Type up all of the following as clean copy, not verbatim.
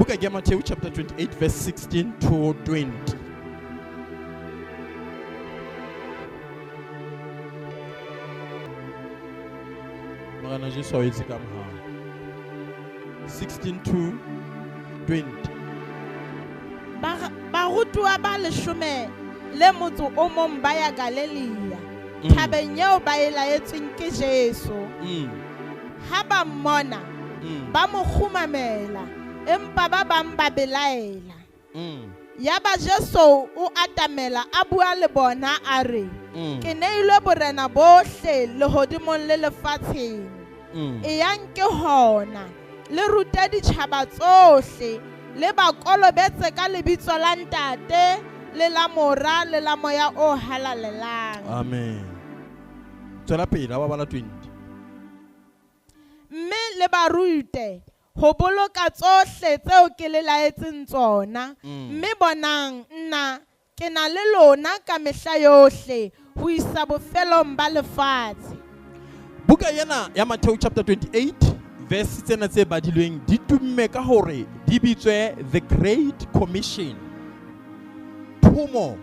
Buka ke ya Matthew chapter 28 verse 16 to 20. Morena Jesu a o etse ka mohau. 16 to 20. Barutuwa ba leshome le motso o mong ba ya Galilea, thabeng eo ba e laetsweng ke Jesu. Ha ba mmona, ba mo kgumamela, empa ba bang ba belaela. Yaba Jesu o atamela, a bua le bona, a re, Ke neilwe borena bohle lehodimong le lefatsheng. Eyang ke hona, le rute ditjhaba tsohle, le ba kolobetse ka lebitso la Ntate, le la Mora, le la Moya o Halalelang. Amen. Tswela pele, ha ba bala 20. Mme le ba rute ho boloka tsohle tseo ke le laetseng tsona. Mme bonang, nna ke na le lona ka mehla yohle ho isa bofelong ba lefatshe. Buka ena ya Matthew chapter 28 verse tsena tse badilweng di tumme ka hore di bitswe the Great Commission, thomo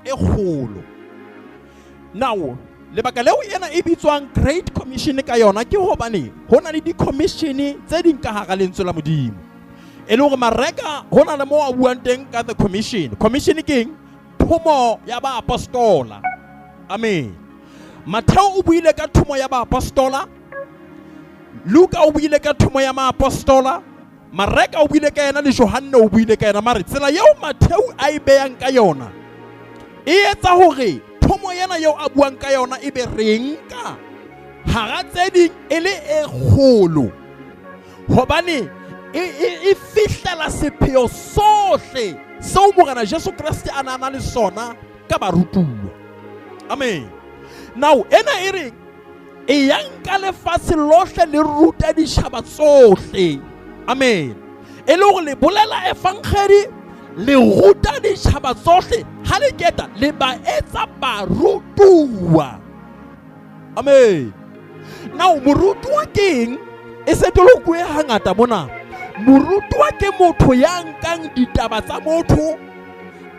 e kgolo. Now lebaka leo ena e bitswang Great Commission ka yona ke hobane ho na le di-commission tse ding ka hara lentswe la Modimo. E le hore Mareka ho na le moo a buang teng ka the commission. Commission ke eng? Thomo ya baapostola. Amen. Matheo o buile ka thomo ya baapostola, Luka o buile ka thomo ya maapostola, Mareka o buile ka yena le Johanne o buile ka yena. Mare tsela eo Matheo a e beyang ka yona e etsa hore thomo ena eo a buang ka yona e be re nka hara tse ding e le e kgolo, hobane e fihlela sepheo sohle seo Morena Jesu Kreste a na na le sona ka barutuwa. Amen. Now ena e reng e yang ka lefatshe lohle le ruta ditjhaba tsohle. Amen. E le hore le bolela evangeli, le ruta ditjhaba tsohle, ha le keta le ba etsa barutuwa. Amen. Now morutuwa ke eng? E se tolokuwe hangata mona. Morutuwa ke motho ya nkang ditaba tsa motho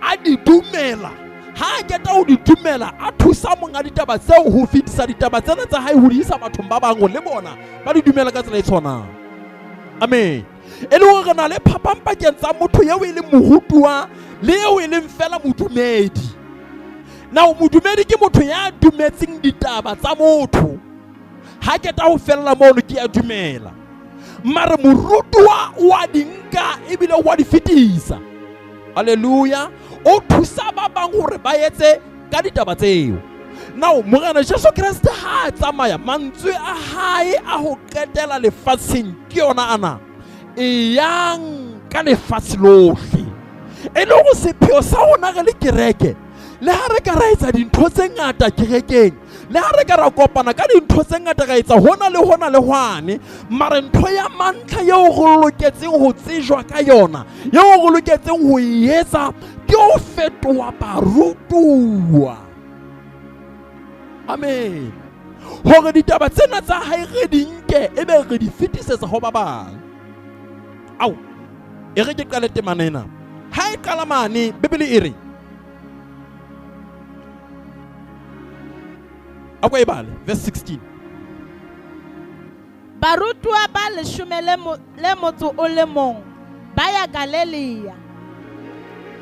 a di dumela. Ha a keta ho di dumela, a thusa monga ditaba tseo ho fetisa ditaba tsena tsa hae ho di isa bathong ba bang le bona ba di dumela ka tsela e tshwanang. Amen. E le hore re na le phapang pakeng tsa motho eo e leng morutuwa le eo e leng fela modumedi. Now modumedi ke motho ya dumetseng ditaba tsa motho. Ha keta ho fella mono ke a dumela. Mare morutuwa o a di nka ebile o a di fetisa. Hallelujah. O thusa ba bang hore ba etse ka ditaba tseo. Now Morena Jesu Kreste ha a tsamaya, mantswe a hae a ho qetela lefatsheng ke yona ana: eyang ka lefatshe lohle. E le hore sepheo sa rona re le kereke, le ha re ka ra etsa dintho tse ngata kerekeng, le ha re ka ra kopana ka dintho tse ngata, ra etsa hona le hona le hwane, mare ntho ya mantlha eo re loketseng ho tsejwa ka yona, eo re loketseng ho e etsa, ke ho fetoha barutuwa. Amen. Hore ditaba tsena tsa hae re di nke ebe re di fetisetsa ho ba bang. Ao, e re ke qale temana ena. Ha e qala mane, Bibele e re, a ko e bale, verse 16. Barutuwa ba leshome le motso o le mong ba ya Galilea,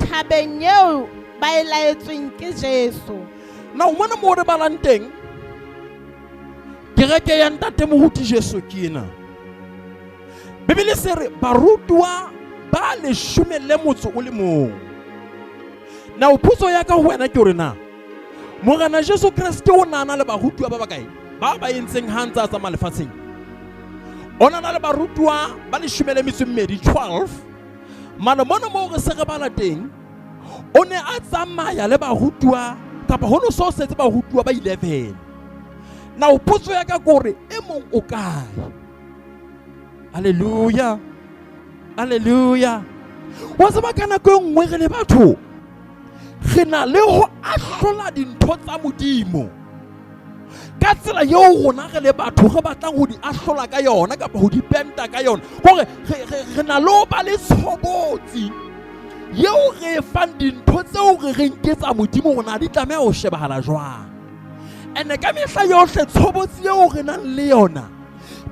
thabeng eo ba e laetsweng ke Jesu. Now mona moo re balang teng, kereke ya Ntate Moruti Jesu ke ena. Bibele se re barutuwa ba leshome le motso o le mong. Now potso ya ka ho wena ke hore na Morena Jesu Kreste o na na le barutuwa ba bakae ba ba entseng ha ntse a tsamaya lefatsheng? O na na le barutuwa ba leshome le metso e mmedi, 12. Mane mona moo re se re bala teng, o ne a tsamaya le barutuwa kapa ho no so setse barutuwa ba 11. Now potso ya ka ke hore e mong o kae? Hallelujah. Hallelujah. Wa tseba ka nako e nngwe re le batho re na le ho ahlola dintho tsa Modimo. Ka tsela eo rona re le batho re batlang ho di ahlola ka yona kapa ho di penta ka yona, kore re na le ho ba le tshobotsi eo re e fang dintho tseo re reng ke tsa Modimo rona di tlameha ho shebahala jwang. Ene ka mehla yohle tshobotsi eo re nang le yona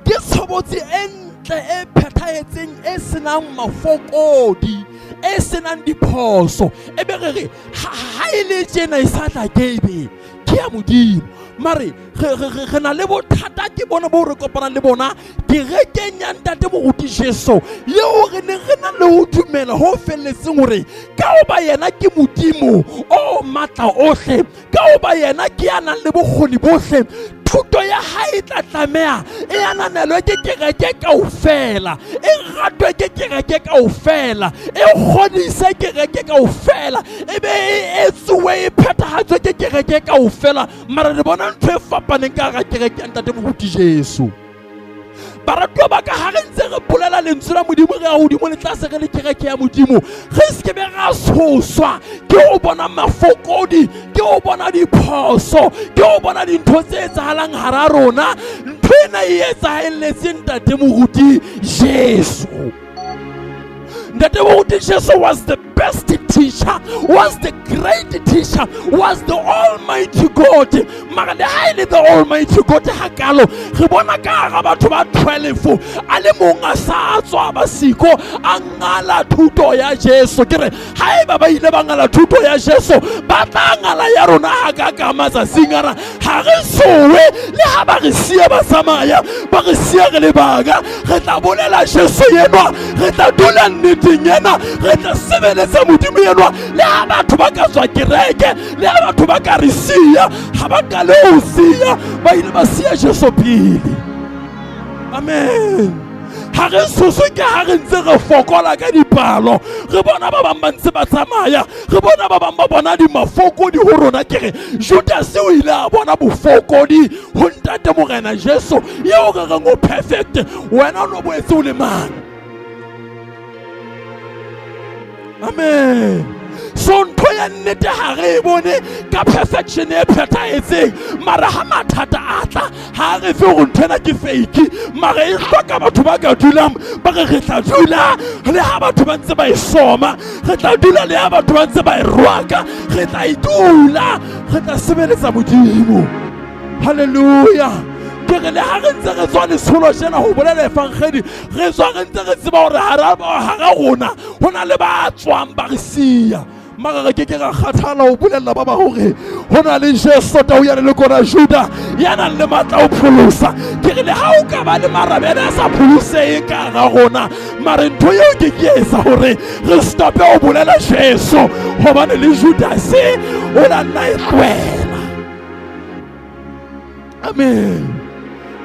ke tshobotsi e ntle e phethahetseng e senang mafokodi e senang diphoso, e be re re ha e le tjena e sa tla ke ebe ke ya Modimo. Mare re na le bothata ke bona boo re kopanang le bona kerekeng ya Ntate Moruti Jesu, eo re neng re na le ho dumela ho felletseng hore ka hoba yena ke Modimo o matla ohle, ka hoba yena ke ya nang le bokgoni bohle, thuto ya hae e tla tlameha e ananelwe ke kereke kaofela, e ratwe ke kereke kaofela, e kgodise kereke kaofela, e be e etsuwe e phethahatswe ke kereke kaofela. Mara re bona ntho e fapaneng ka hara kereke ya Ntate Moruti Jesu. Baratuwa ba ka, ha re ntse re bolela lentswe la Modimo re ya hodimo le tlase re le kereke ya Modimo, re se ke be ra tshoswa ke ho bona mafokodi, ke ho bona diphoso, ke ho bona dintho tse etsahalang hara rona. Ntho ena e etsahelletse Ntate Moruti Jesu. Ntate Moruti Jesu was the best teacher, was the great teacher, was the almighty God. Mara le ha e le the almighty God hakalo, re bona ka hara batho ba 12 a le mong a sa tswa ba siko a ngala thuto ya Jesu. Ke re haeba ba ile ba ngala thuto ya Jesu, ba tla ngala ya rona ha ka ka matsatsing ana. Ha re sowe le ha ba re siya ba tsamaya, ba re siya re le baka, re tla bolela Jesu enwa, re tla dula nneteng ena, re tla sebeletsa Modimo enwa. Le ha batho ba ka tswa kereke, le ha batho ba ka re siya, ha ba ka le ho siya, ba ile ba siya Jesu pele. Amen. Ha re tshoswe ke ha re ntse re fokola ka dipalo, re bona ba bang ba ntse ba tsamaya, re bona ba bang ba bona dimafokodi ho rona. Ke re Judas o ile a bona bofokodi ho Ntate Morena Jesu eo re reng o perfect, wena o no boetse o le mang? Amen. So ntho ya nnete ha re e bone ka perfection e phethahetseng, mara ha mathata a tla ha re fe hore ntho ena ke fake, mara e hloka batho ba ka dulang ba re re tla dula le ha batho ba ntse ba e soma, re tla dula le ha batho ba ntse ba e rwaka, re tla e dula, re tla sebeletsa Modimo. Hallelujah. Ke re le ha re ntse re tswa letsholo tjena ho bolela evangeli, re tswa re ntse re tseba hore hara rona ho na le ba tswang ba re siya, mara re ke ke ra kgathala ho bolella ba ba hore ho na le Jesu tau ya leloko la Juda ya nang le matla ho pholosa. Ke re le ha o ka ba le marabele a sa pholoseng ka hara rona, mare ntho eo ke ke etsa hore re stope ho bolela Jesu, hobane le Judase o la nna e tlohela. Amen.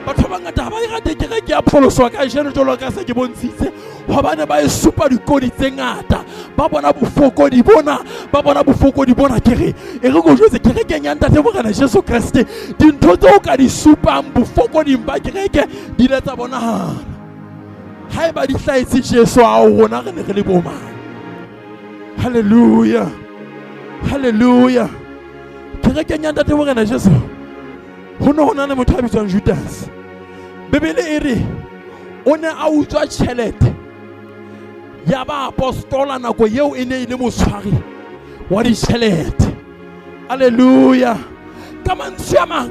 Batho ba bangata ha ba e rate kereke ya pholoswa kajeno jwalo ka se ke bontshitse, hobane ba e supa dikodi tse ngata, ba bona bofokodi bona, ba bona bofokodi bona. Ke re e re ko jwetse kerekeng ya Ntate Morena Jesu Kreste, dintho tseo ka di supang bofokoding ba kereke di ile tsa bonahala. Haeba di hlahetse Jesu a rona, re ne re le bo mang? Hallelujah, hallelujah. Kerekeng ya Ntate Morena Jesu ho ne ho na le motho a bitswang Judas. Bibele e re o ne a utswa tjhelete ya baapostola nako eo e ne e le motshwari wa ditjhelete. Hallelujah. Ka mantswe a mang,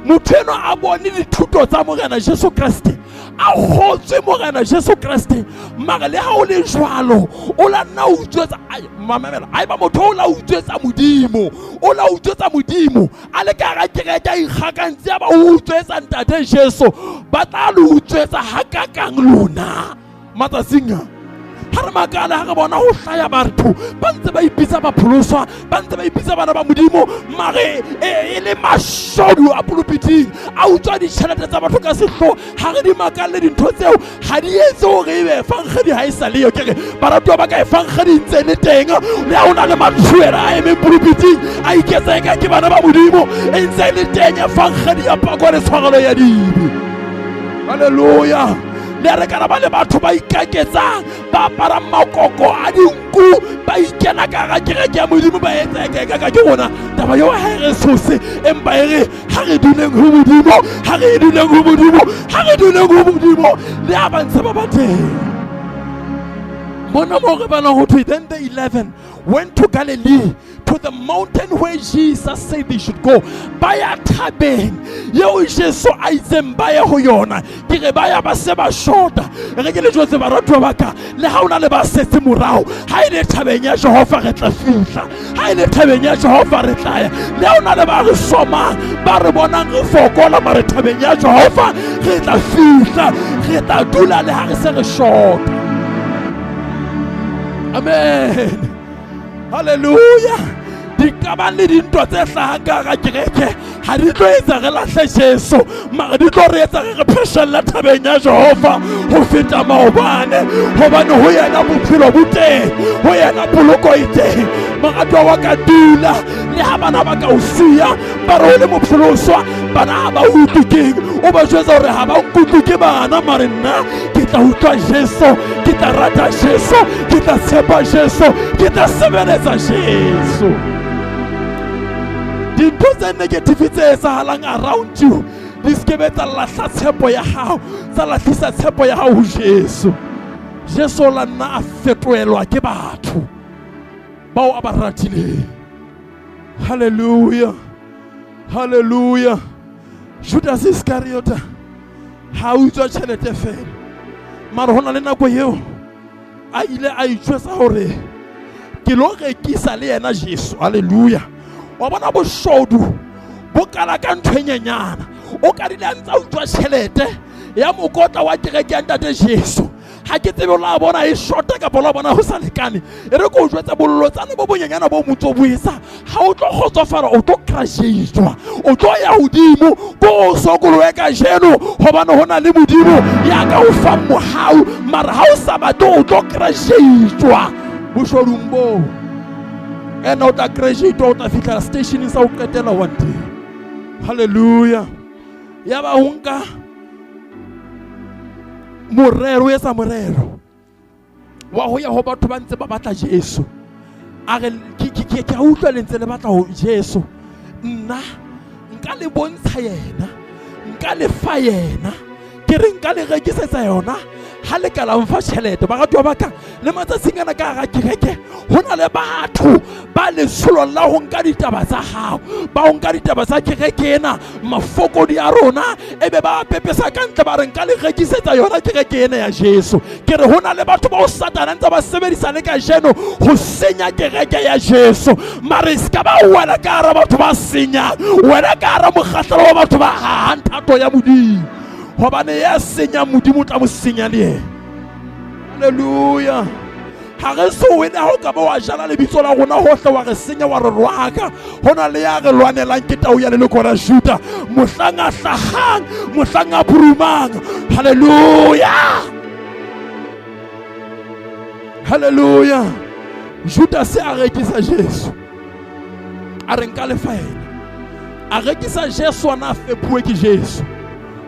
motho enwa a bone dithuto tsa Morena Jesu Kreste, a kgotswe Morena Jesu Kreste, mara le ha o le jwalo o la nna utswetsa. Mamela, haeba motho o la utswetsa Modimo, o la utswetsa Modimo a le ka hara kereke a ikgakantse ya ba o utswetsa Ntate Jesu, ba tla le utswetsa hakakang lona matsatsing a? Ha re makala ha re bona ho hlaya batho ba ntse ba ipitsa bapholoswa, ba ntse ba ipitsa bana ba Modimo, mare e le mashodu a polopiting a utswa ditjhelete tsa batho ka sehloho. Ha re di makalle dintho tseo, ha di etse hore ebe efankgedi ha e sa leyo. Ke re baratuwa ba ka, efankgedi ntse le teng, le ha o na le matshwele a emeng polopiting a iketsa eka ke bana ba Modimo, e ntse le teng efankgedi ya pako le tshwarelo ya dibe. Halleluja. Le re kana ba le batho ba ikaketsang, ba aparang makoko a dinku, ba ikena ka hara kereke ya Modimo, ba etsa eka ka ke rona. Taba eo ha e re tshose, empa e re ha re duleng ho Modimo, ha re duleng ho Modimo, ha re duleng ho Modimo, le ha ba ntse ba ba teng. Mona mo re balang ho thwe, then the 11 went to Galilee, to the mountain where Jesus said they should go. Ba ya thabeng yeo Jesu a itseng ba ye ho yona. Ke re ba ya ba se ba shota. Re ke le jwetse baratuwa ba ka, le ha o na le ba setse morao, ha e le thabeng ya Jehova re tla fihla, ha e le thabeng ya Jehova re tla ya. Le ha o na le ba re somang, ba re bonang re fokola, mare thabeng ya Jehova re tla fihla, re tla dula le ha re se re shota. Amen. Hallelujah. Diqabang le dintwa tse hlahang ka hara kereke ha di tlo etsa re lahle Jesu, mara di tlo re etsa re re pheshella thabeng ya Jehova ho feta maobane, hobane ho yena bophelo bo teng, ho yena poloko e teng. Moratuwa wa ka, dula le ha bana ba ka o siya, ba re o le mopholoswa, bana ha ba utlwe keng, o ba jwetsa hore ha ba nkutlwe ke bana, mare nna ke tla utlwa Jesu, ke tla rata Jesu, ke tla tshepa Jesu, ke tla sebeletsa Jesu. Dintho tse negative tse etsahalang around you di se ke be tsa lahla tshepo ya hao, tsa lahlisa tshepo ya hao ho Jesu. Jesu o la nna a fetohelwa ke batho bao a ba ratileng. Hallelujah, hallelujah. Judas Iscariot ha utswa tjhelete fela, mara ho na le nako eo a ile a itjwetsa hore ke lo rekisa le yena Jesu. Hallelujah. Wa bona boshodu bo kala ka ntho e nyenyana. O kadile a ntsa utswa tjhelete ya mokotla wa kereke ya ntate Jesu. Ha ke tsebe la bona e shota kapa la bona ho sa lekane. E re ke o jwetsa bollotsane bo bonyenyana bo motso bo etsa, ha o tlo kgotsofala, o tlo crashiswa, o tlo ya hodimo ko o sokolohe kajeno, hobane ho na le Modimo ya ka o fang mohau, mara ha o sa batle o tlo crashiswa boshodung boo. Ene o tla crashiswa, o tla fihla stationeng sa ho qetela one day. Hallelujah. Ya ba ho nka morero, o etsa morero wa ho ya ho batho ba ntse ba batla Jesu. A re ke a utlwa le ntse le batla ho Jesu, nna nka le bontsha yena, nka le fa yena, ke re nka le rekisetsa yona ha le ka la mfa tjhelete. Baratuwa ba ka, le matsatsing ana ka hara kereke ho na le batho ba letsholong la ho nka ditaba tsa hao, ba ho nka ditaba tsa kereke ena, mafokodi a rona, e be ba pepesa ka ntle, ba re nka le rekisetsa yona kereke ena ya Jesu. Ke re ho na le batho bao Satane ntse ba sebedisa le kajeno ho senya kereke ya Jesu, mare se ka ba wela ka hara batho ba senyang, wena ka hara mokgahlelo wa batho ba hahang thato ya Modimo, hobane ya senyang Modimo o tla mo senya le yena. Hallelujah. Ha re so wene, ha o ka ba wa jala lebitso la rona hohle, wa re senya, wa re rwaka, ho na le ya re lwanelang, ke tau ya leloko la Juda, mohlang a hlahang, mohlang a purumang. Hallelujah, hallelujah. Judas a rekisa Jesu, a re nka lefa yena, a rekisa Jesu, ana a fepuwe ke Jesu.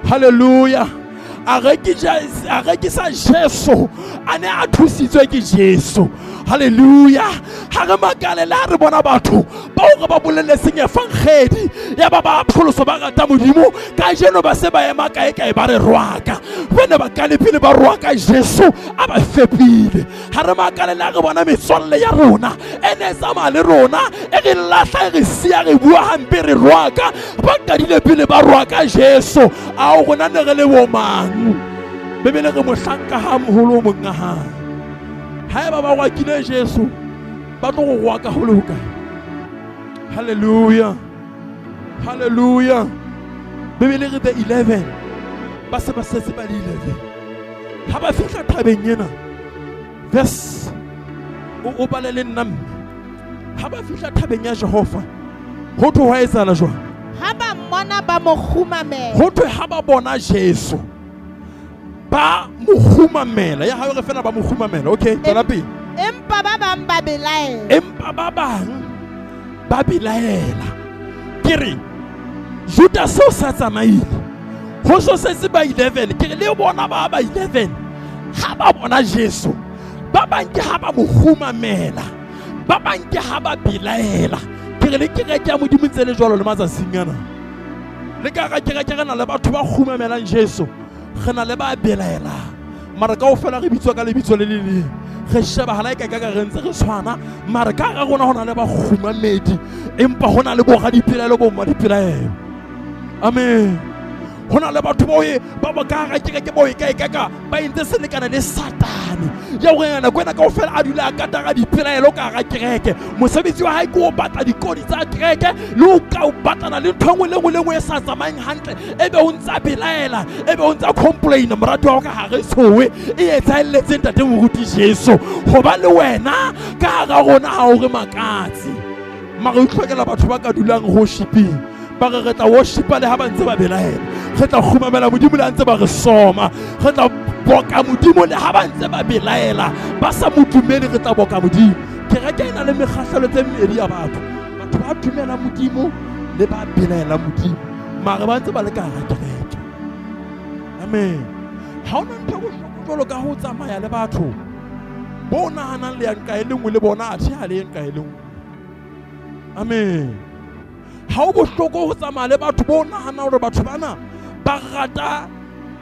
Hallelujah. A rekisa Jesu, a ne a thusitswe ke Jesu. Hallelujah. Ha re makale le ha re bona batho bao re ba boleletseng evangedi ya ba ba pholoso, ba rata Modimo, kajeno ba se ba ema kae kae ba re rwaka. Ba ne ba kale pele ba rwaka Jesu a ba fepile. Ha re makale le ha re bona metswalle ya rona e ne tsamaya le rona e re lahla, e re siya, re bua hampe, re rwaka. Ba qadile pele ba rwaka Jesu. Ao rona ne re le bo mang? Bibele re mohlanka ha moholo o monga hae. Haeba ba rwakile Jesu, ba tlo go rwaka ho le hokae? Hallelujah, hallelujah. Bibele re the 11 ba se ba setse ba le 11 ha ba fihla thabeng ena. Verse o bale le nna mme. Ha ba fihla thabeng ya Jehova, ho thwe hwa etsahala jwang? Ha ba mmona ba mo kgumamela. Ho thwe ha ba bona Jesu ba mo kgumamela. Ya hao re fela ba mo kgumamela. Okay, tswela pele. Empa ba bang ba belaela. Empa ba bang ba belaela. Ke re Judas o sa tsamaile. Ho so setse ba 11, ke re le bona ba ba 11 ha ba bona Jesu, ba bang ke ha ba mo kgumamela, ba bang ke ha ba belaela. Ke re le kereke ya Modimo ntse le jwalo le matsatsing ana. Le ka hara kereke re na le batho ba kgumamelang Jesu, re na le ba belaelang, mara kaofela re bitswa ka lebitso le le leng. Re shebahala e ka ka re ntse re tshwana, mara ka hara rona ho na le ba kgumamedi, empa ho na le bo radipelaelo, bo mmadipelaelo. Amen. Ho na le batho ba ba ka hara kereke bao e ka e ka ka ba entse selekane le Satane, ya hore nako ena kaofela a dula a katara dipelaelo ka hara kereke. Mosebetsi wa hae ke ho batla dikodi tsa kereke le ho ka o batlana le ntho e nngwe le nngwe le nngwe e sa tsamayeng hantle, ebe o ntsa belaela, ebe o ntsa complain. Morati wa ka ha re tshohe e etsahelletse ntate moruti Jesu, hoba le wena ka hara rona ha o re makatse. Mara o itlhokela batho ba ka dulang worshiping, ba re re tla worshipa le ha ba ntse ba belaela, re tla kgumamela Modimo le ha ntse ba re soma, re tla boka Modimo le ha ba ntse ba belaela, ba sa mo dumele, re tla boka Modimo. Kereke e na le mekgahlelo tse mmedi ya batho, batho ba dumelang Modimo le ba belaelang Modimo, mara ba ntse ba le ka hara kereke. Amen. Ha hona ntho e bohloko jwalo ka ho tsamaya le batho bo nahanang le yang kae le nngwe le bona, athe ha le yeng kae le nngwe. Amen. Ha o bohloko ho tsamaya le batho bo nahanang hore batho bana ba rata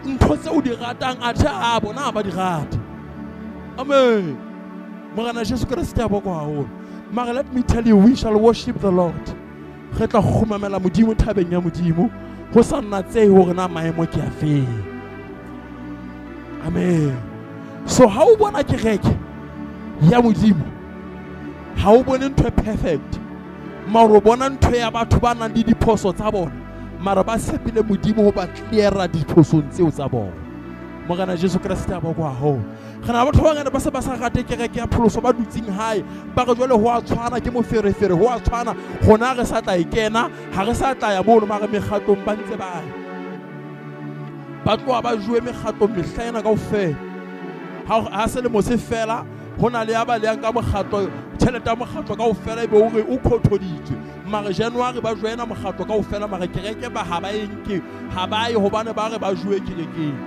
ntho tseo di ratang, athe ha bona ha ba di rate. Amen. Morena Jesu Kreste a bokwa haholo. Mara let me tell you, we shall worship the Lord. Re tla kgumamela Modimo thabeng ya Modimo, ho sa natsehe hore na maemo ke a feng. Amen. So ha o bona kereke ya Modimo, ha o bone ntho e perfect, mara o bona ntho ya batho ba nang le diphoso tsa bona, mara ba tshepile Modimo ho ba cleara diphosong tseo tsa bona. Morena Jesu Kreste a bokwa haholo. Re na batho ba bangata ba se ba sa rate kereke ya pholoso, ba dutseng hae ba re jwale ho a tshwana, ke moferefere, ho a tshwana, rona re sa tla e kena, ha re sa tla ya mono. Mare mekgatlong ba ntse ba ya, ba tloha ba jowe mekgatlong mehla ena kaofela. Ha selemo se fela, ho na le ya ba leyang ka mokgatlo, tjhelete ya mokgatlo kaofela e be o re o khothoditswe. Mare January ba joina mokgatlo kaofela, mare kereke ba ha ba e nke, ha ba ye hobane ba re ba jowe kerekeng.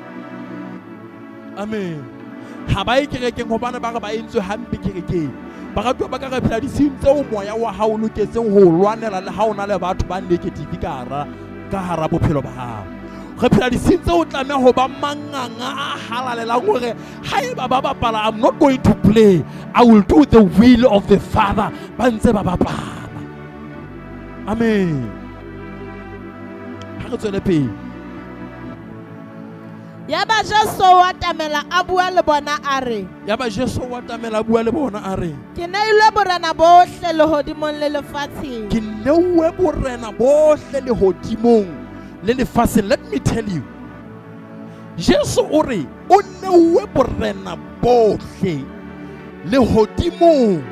Amen. Ha ba ye kerekeng hobane ba re ba entswe hampe kerekeng. Baratuwa ba ka, re phela ditsing tseo moya wa hao o loketseng ho lwanela le ha o na le batho ba negative ka hara bophelo ba hao. Re phela ditsing tseo o tlameha ho ba manganga a halalelang hore haeba ba bapala, I'm not going to play, I will do the will of the Father. Ba ntse ba bapala. Amen. Ha re tswele pele. Yaba Jesu o atamela a bua le bona a re, Yaba Jesu o atamela a bua le bona a re, Ke neilwe borena bohle lehodimong le lefatsheng. Ke neuwe borena bohle lehodimong le lefatsheng. Let me tell you, Jesu o re o neuwe borena bohle lehodimong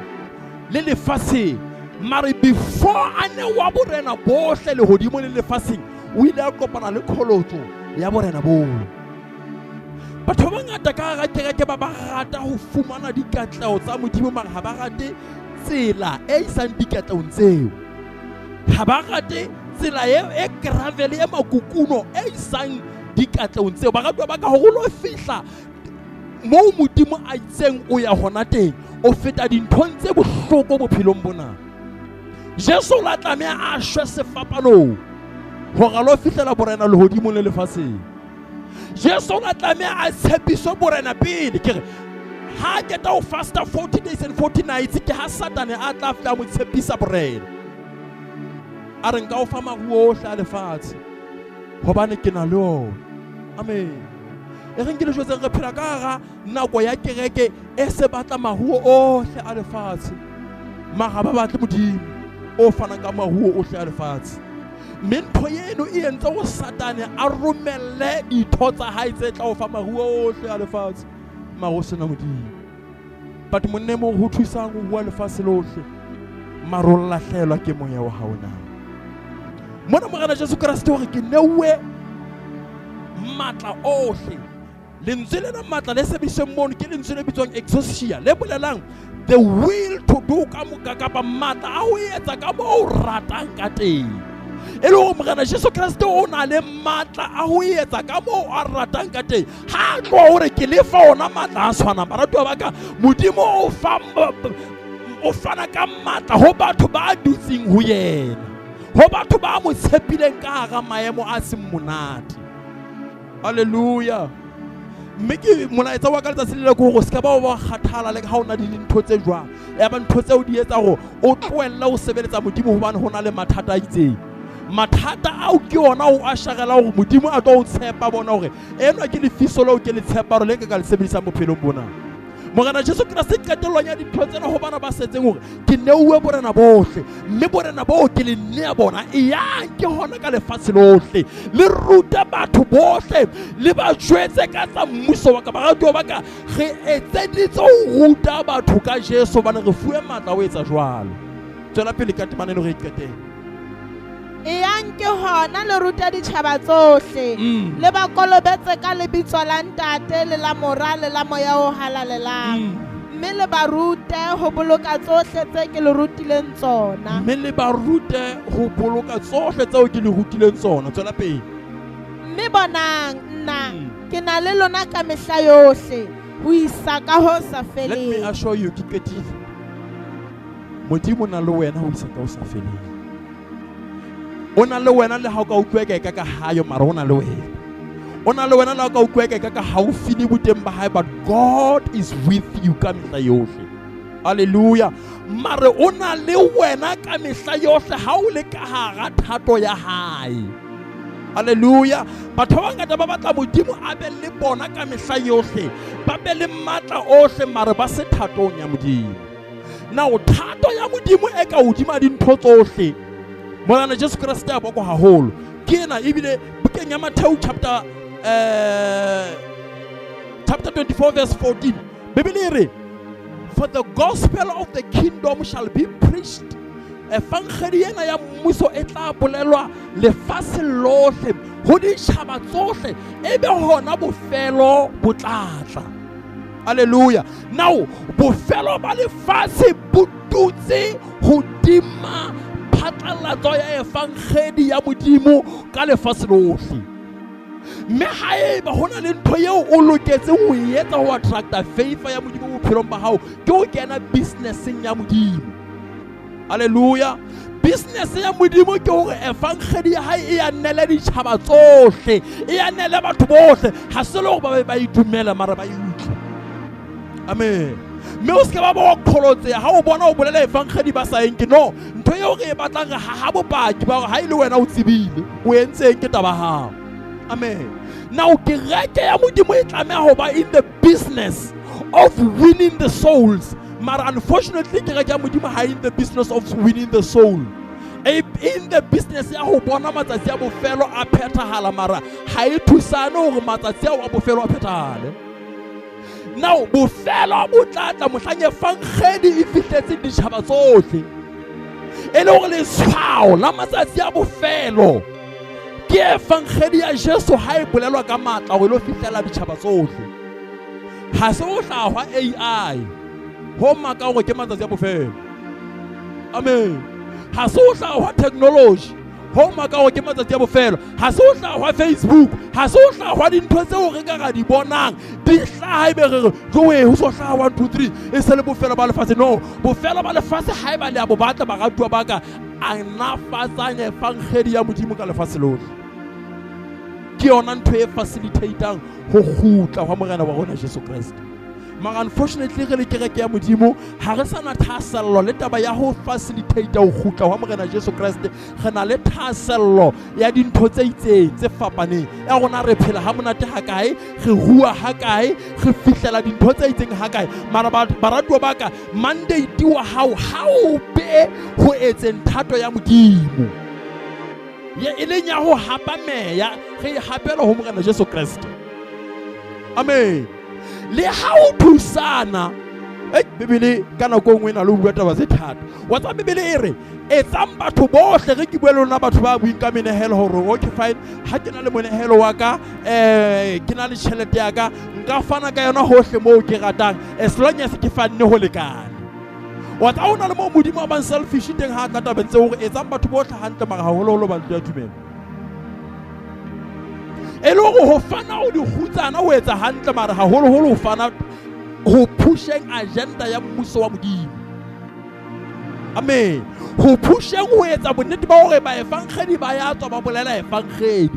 le lefatsheng. Mare before a newa borena bohle lehodimong le lefatsheng, o ile a kopana le kholotso ya borena boo. Batho ba bangata ka hara kereke ba ba rata ho fumana dikatleho tsa Modimo, mara ha ba rate tsela e isang dikatlehong tseo. Ha ba rate tsela e gravel e makukuno e isang dikatlehong tseo. Baratuwa ba ka, hore o lo fihla moo Modimo a itseng o ya hona teng, o feta dinthong tse bohloko bophelong bona. Jesu o la tlameha a shwe sefapanong hore a lo fihlela borena lehodimong le lefatsheng. Jesu o la tlameha a tshepiswe borena pele. Ke re ha qeta ho fasta 40 days and 40 nights, ke ha Satane a tla fihla a mo tshepisa borena. A re nka o fa maruo ohle a lefatshe hobane ke na le ona. Amen. E reng ke le jwetseng, re phela ka hara nako ya kereke e se batla maruo ohle a lefatshe, mara ba batle Modimo o fanang ka maruo ohle a lefatshe. Mme ntho eno e entse ho Satane a romelle ditho tsa hae tse tla o fa maruo ohle a lefatshe, mara o sena Modimo. But monna e mong ho thusang ho bua lefatshe lohle, mara o lahlehelwa ke moya wa hao na. Mona Morena Jesu Kreste hore ke neuwe matla ohle. Lentswe lena matla le sebedisweng mono ke lentswe le bitswang exousia, le bolelang the will to do ka moka, kapa matla a ho etsa ka moo o ratang ka teng. E le hore Morena Jesu Kreste o na le matla a ho etsa ka moo a ratang ka teng. Ha a tloha hore ke le fa ona matla a tshwanang, baratuwa ba ka, Modimo o fa o fana ka matla ho batho ba dutseng ho yena, ho batho ba mo tshepileng ka hara maemo a seng monate. Hallelujah. Mme ke molaetsa wa ka letsatsi le le ke hore o se ka ba wa kgathala le ha o na le dintho tse jwang. Ya ba ntho tseo di etsa hore o tlohelle ho sebeletsa Modimo hobane ho na le mathata a itseng. Mathata ao ke ona o a sharela hore Modimo a tlo o tshepa bona hore enwa ke lefiso leo ke le tshepa hore le nka ka le sebedisang bophelong bona. Morena Jesu Kreste qetellong ya dintho tsena ho bana ba setseng hore ke neuwe borena bohle, mme borena boo ke le nea bona, eyang ke hona ka lefatshe lohle, le rute batho bohle, le ba jwetse ka tsa mmuso wa ka. Baratuwa ba ka, re etseditse ho ruta batho ka Jesu hobane re fuwe matla ho etsa jwalo. Tswela pele ka temana eno re e qetele. Eyang ke hona le rute ditjhaba tsohle, le ba kolobetse ka lebitso la Ntate le la Mora le la Moya o Halalelang, mme le ba rute ho boloka tsohle tse ke le rutileng tsona. Mme le ba rute ho boloka tsohle tseo ke le rutileng tsona. Tswela pele. Mme bonang, nna ke na le lona ka mehla yohle ho isa ka ho sa Let me feleng. assure you, ke qetile. Modimo o na le wena ho isa ka ho sa feleng. O na le wena le ha o ka utlwa eka ka hayo, mara o na le wena. O na le wena le ha o ka utlwa eka ka haufi le boteng ba hae, but God is with you ka mehla yohle. Hallelujah. Mare o na le wena ka mehla yohle ha o le ka hara thato ya hae. Hallelujah. Batho ba bangata ba batla Modimo a be le bona ka mehla yohle, ba be le matla ohle, mare ba se thatong ya Modimo. Now thato ya Modimo e ka hodima dintho tsohle. Morena Jesu Kreste a bokwa haholo. Ke ena ebile bukeng ya Matthew chapter chapter 24 verse 14. Bibele e re, for the gospel of the kingdom shall be preached. Evangeli ena ya mmuso e tla bolelwa lefatshe lohle ho ditjhaba tsohle, ebe hona bofelo bo tla tla. Hallelujah. Now bofelo ba lefatshe bo dutse hodima phatlalatso ya evangeli ya Modimo ka lefatshe lohle. Mme haeba ho na le ntho eo o loketseng ho e etsa ho attracta favor ya Modimo bophelong ba hao, ke ho kena businesseng ya Modimo. Hallelujah. Business ya Modimo ke hore evangeli ya hae e anele ditjhaba tsohle, e anele batho bohle. Ha se le hore ba be ba e dumela, mara ba e utlwe. Amen. Mme o se ke ba ba wa qholotseha ha o bona o bolela evangeli ba sa enke. No, ntho eo re e batlang re haha bopaki ba hore ha e le wena o tsebile, o entseng ke taba hao. Amen. Now kereke ya Modimo e tlameha ho ba in the business of winning the souls. Mara unfortunately kereke ya Modimo ha in the business of winning the soul. In the business ya ho bona matsatsi a bofelo a phethahala, mara ha e thusane hore matsatsi ao a bofelo a phethahale. Now bofelo bo tla tla mohlang evangeli e fihletseng ditjhaba tsohle, e le hore letshwao la matsatsi a bofelo ke evangeli ya Jesu ha e bolelwa ka matla hore e lo fihlela ditjhaba tsohle. Ha se ho hlaha hwa AI ho maka hore ke matsatsi a bofelo. Amen. Ha se ho hlaha hwa technology ho maka hore ke matsatsi a bofelo. Ha se ho hlaha hwa Facebook, ha se ho hlaha hwa dintho tseo re ka ra di bonang di hlaha ebe re re jowe ho so hlaha 1 2 3 e se le bofelo ba lefatshe. No, bofelo ba lefatshe haeba le a bo batla baratuwa ba ka, a nafatsang evangeli ya Modimo ka lefatshe lohle. Ke yona ntho e facilitatang ho kgutla hwa Morena wa rona Jesu Kreste. Mara unfortunately re le kereke ya Modimo ha re sa na thahasello le taba ya ho facilitate ho kgutla hwa Morena Jesu Kreste. Re na le thahasello ya dintho tse itseng tse fapaneng. Ya rona re phela ha monate ha kae, re rua ha kae, re fihlela dintho tse itseng ha kae. Mara baratuwa ba ka, mandate wa hao ha o be ho etseng thato ya Modimo. Ye e leng ya ho hapa meya, re e hapela ho Morena Jesu Kreste. Amen. Le ha o thusana, Bibele ka nako e nngwe e na le ho bua taba tse thata. Wa tseba Bibele e re etsang batho bohle, re ke bue le lona batho ba buing ka menehelo hore okay fine, ha ke na le monehelo wa ka, ke na le tjhelete ya ka, nka fana ka yona hohle moo ke ratang, as long as ke fanne ho lekane. Wa tsa ho na le moo Modimo a bang selfish teng ha a tla tabeng tseo hore etsang batho bohle hantle mara haholoholo ba ntlo ya tumelo. E le hore ho fana ho dikgutsana ho etsa hantle mara haholoholo ho fana ho pusheng agenda ya mmuso wa Modimo. Amen. Ho pusheng ho etsa bonnete ba hore baefankgedi ba ya tswa ba bolela efankgedi.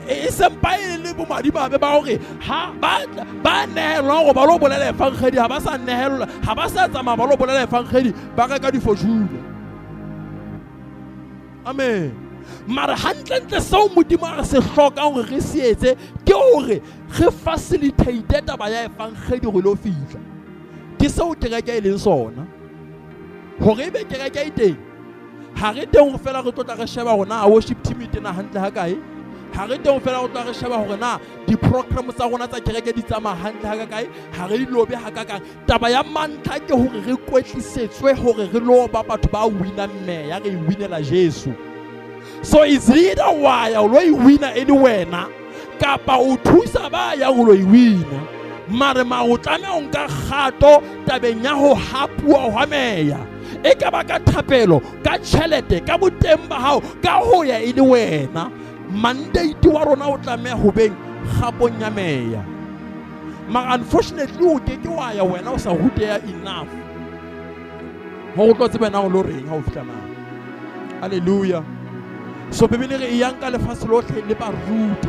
E sempa e le bomadimabe ba hore ha ba nehelwa hore ba lo bolela efankgedi, ha ba sa nehelwa, ha ba sa tsamaya ba lo bolela efankgedi, ba reka di-Fortuner. Amen. Mara hantlentle seo Modimo a re se hlokang hore re se etse ke hore re facilitate taba ya efankgedi hore lo fihla. Ke seo kereke e leng sona. Hore ebe kereke e teng, ha re teng fela re tlotla re sheba hore na worship team e tena hantle ha kae. Ha re teng fela re tla re sheba hore na di-program tsa rona tsa kereke di tsamaya hantle ha kae, ha re di lobe ha kakang. Taba ya mantlha ke hore re kwetlisetswe hore re lo ba batho ba winang meya, re e winela Jesu. So it's either wa ya o lo e wina e le wena kapa o thusa ba yang ho lo e wina. Mare ma o tlameha ho nka kgato tabeng ya ho hapuwa hwa meya. E ka ba ka thapelo, ka tjhelete, ka boteng ba hao, ka ho ya e le wena. Mandate wa rona o tlameha ho beng kgapong ya meya. Mara unfortunately o ke ke wa ya wena o sa ruteha enough hore o tlo tsebe na o lo reng ha o fihla na. Hallelujah. So Bibele re e yang ka lefatshe lohle le ba rute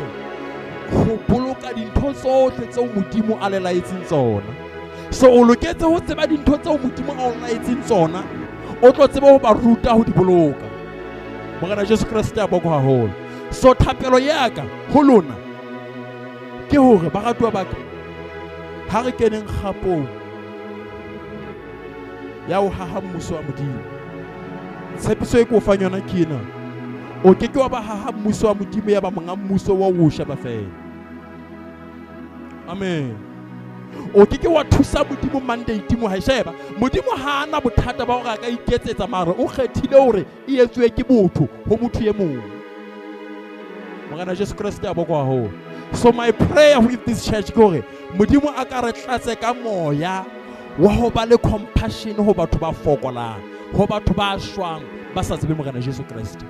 ho boloka dintho tsohle tseo Modimo a le laetseng tsona. So o loketse ho tseba dintho tseo Modimo a o laetseng tsona, o tlo tsebe ho ba ruta ho di boloka. Morena Jesu Kreste a bokwe haholo. So thapelo ya ka ho lona ke hore baratuwa ba ka, ha re keneng kgapong ya ho haha mmuso wa Modimo. Tshepiso e ke o fang yona ke ena. O ke ke wa ba haha mmuso wa Modimo ya ba monga mmuso wa o sheba fela. Amen. O ke ke wa thusa Modimo mandate mo ha sheba. Modimo ha ana bothata ba hore a ka iketsetsa mara o kgethile hore e etsuwe ke botho ho motho e mong. Morena Jesu Kreste a bokwa haholo. So my prayer with this church ke hore Modimo a ka re tlatse ka moya wa ho ba le compassion ho batho ba fokolang, ho batho ba shwang ba sa tsebe Morena Jesu Kreste.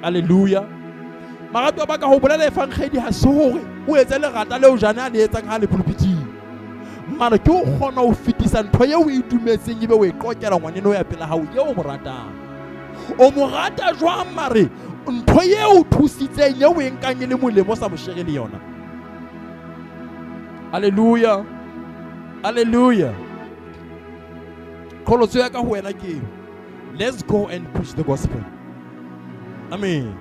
Hallelujah. Maratwa ba ka, ho bolela efankgedi ha se hore o etse lerata leo Jane a le etsang ha le pulpiting. Mara ke o kgona ho fetisa ntho eo o e dumetseng ebe o e qokela ngwaneno ya pela hao eo o mo ratang. O mo rata jwang mare ntho eo o thusitseng eo o e nkang e le molemo o sa mo shere le yona. Hallelujah. Hallelujah. Qholotso ya ka ho wena ke eo. Let's go and preach the gospel. Amen.